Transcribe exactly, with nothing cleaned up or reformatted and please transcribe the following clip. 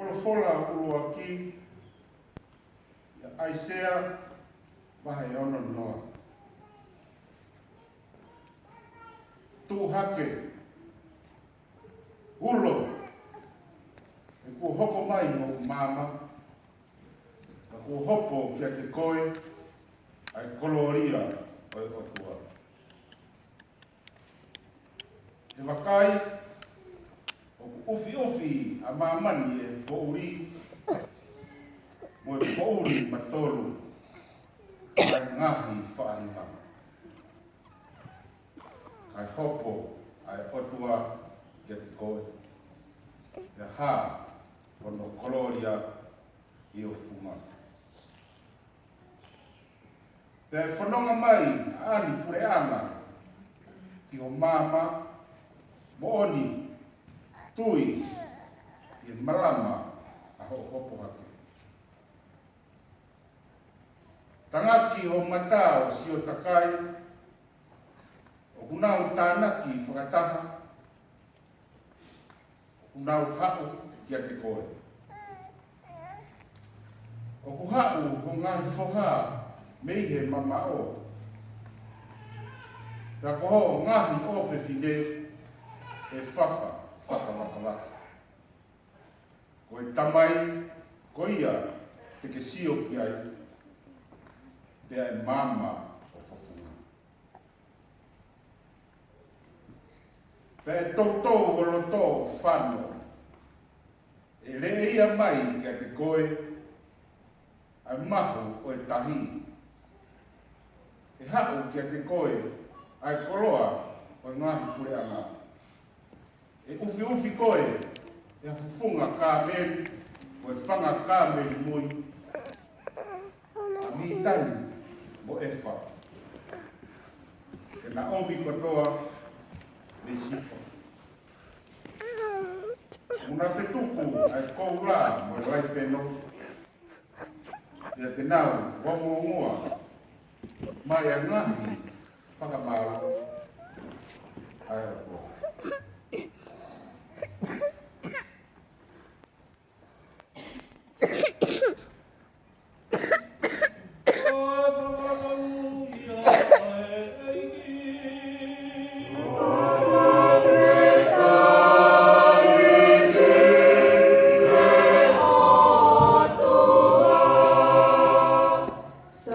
Folofola ʻuluaki, ʻia ʻAisea, vahe ono noa. Tuʻu hake, ulo, he kuo hoko mai hoku maama, pea kuo hopo kiate koe ʻa e kolōlia ʻo e ʻOtua. He vakai, ʻoku ʻufiʻufi ʻa māmani ʻe he poʻuli, mo e poʻuli matolu ʻa e ngaahi faʻahinga. Kae hopo ʻa e ʻOtua kiate koe, pea hā hono kolōlia ʻi ho funga. Pea ʻe fononga mai ʻa ʻani puleʻanga ki ho maama, moʻoni, tui, ʻi he malama ʻa hoʻo hopo hake. Tangaki ho mata ʻo sio takai, ʻoku nau tānaki fakataha, ʻoku nau haʻu kiate koe. ʻOku haʻu ho ngaahi foha mei he mamaʻo, pea ko hoʻo ngaahi ʻofefine ʻe fafa fakavakavaka. Ko e tamai ko ia te ke sio ki ai, pea ʻe maama ho fofonga. Pea ʻe toutou ho loto ʻo fano, ʻe lēʻeia mai kiate koe ʻa e mahu ʻo e tahi. ʻE haʻu kiate koe ʻa e koloa ʻo e ngaahi puleʻanga. ʻE ʻufiʻufi koe ʻe ha fufunga kāmeli, ko e fanga kāmeli mui, ʻa Mitani mo ʻEfa, ke na ʻomi kotoa mei Sipa. Kuo na fetuku ʻa e koula mo e laipeno, pea te nau ongoongoa mai ʻa e ngaahi fakamālō ʻa e ʻOtua.